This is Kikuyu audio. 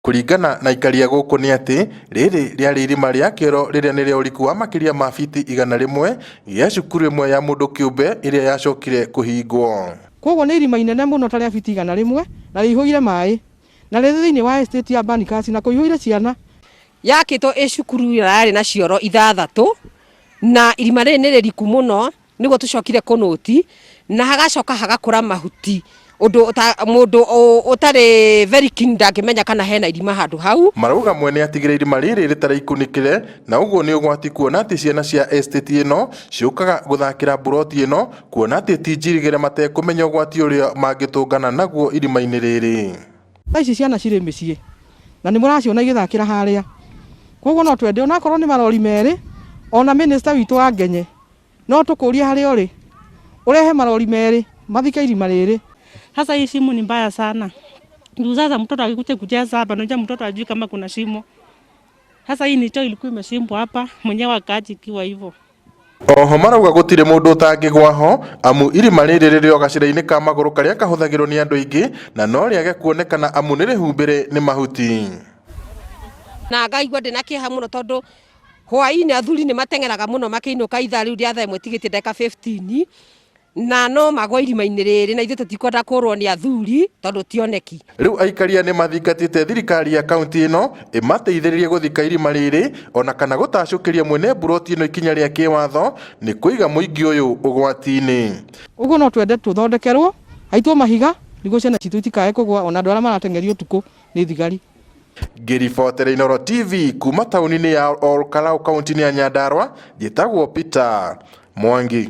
Kũringana na aikari a gũkũ nĩ atĩ rĩrĩ rĩarĩ irima rĩa kĩoro rĩrĩa nĩ rĩa ũriku wa makĩria ma fiti 100 gĩa cukuru ĩmwe ya mũndũ kĩũmbe ĩrĩa yacokire kũhingwo. Kwoguo nĩ irima inene mũno ta rĩa fiti 100 na rĩihũire maĩ na rĩrĩ thĩinĩ wa estate ya Banicas na kũihũire ciana. Yakĩtwo ĩ cukuru yarĩ na cioro ithathatũ na irima rĩrĩ nĩ rĩriku mũno nĩguo tũcokire kũnũti na hagacoka hagakũra mahuti ũndũ mũndũ ũtarĩ very keen ndangĩmenya kana hena irima handũ hau. Marauga mwene atigire irima rĩrĩ rĩtarĩ ikunĩkĩre na ũguo nĩ ũgwati kuona atĩ ciana cia estate ĩno ciũkaga gũthakĩra mburoti ĩno kuona atĩ ti njirigĩre matekũmenya ũgwati ũrĩa mangĩtũngana naguo irima-inĩ rĩrĩ. Thaa ici ciana cirĩ mĩciĩ na nĩ mũraciona igĩthakĩra harĩa, koguo no twende onakorwo nĩ marori merĩ ona minister witũ wa Ngenye no tũkũrie harĩa ũrĩ ũrehe marori merĩ mathike irima rĩrĩ. Sasa hii shimo ni mbaya sana. Juu sasa mtoto akikuja kucheza hapa, unajua mtoto hajui kama kuna shimo. Sasa hii ni choo ilikuwa imechimbwa hapa, mwenyewe akaacha ikiwa hivyo. Oho marauga gũtirĩ mũndũ ũtangĩgwa ho amu irima rĩrĩ rĩrĩ o gacĩra-inĩ ka magũrũ karĩa kahũthagĩrwo nĩ andũ aingĩ na no rĩage kuonekana amu nĩ rĩhumbĩre nĩ mahuti. Na ngaigua ndĩna kĩeha mũno tondũ hwaĩ-inĩ athuri nĩ mateng'eraga mũno makĩinũka ithaa rĩu rĩa thaa ĩmwe ĩtigĩtie ndagĩka 15 na no magwe irima-inĩ rĩrĩ na ithuĩ tũtikwenda kũrwo nĩ athuri tondũ tioneki. Rĩu aikaria nĩ mathingatĩte thirikari ya kaunti ĩno ĩmateithĩrĩrie gũthika irima rĩrĩ ona kana gũtacũkĩria mwene mburoti ĩno ikinya rĩa kĩwatho nĩ kũiga mũingĩ ũyũ ũgwati-inĩ. Ũguo no twende tũthondekerwo haitwo mahiga nĩguo ciana citũ itikae kũgwa ona andũ arĩa marateng'erio ũtukũ nĩ thigari. Ngĩribotera Inooro TV kuma taũni-inĩ ya Ol Kalou kaunti-inĩ ya Nyandarua, njĩtagwo Peter Mwangi.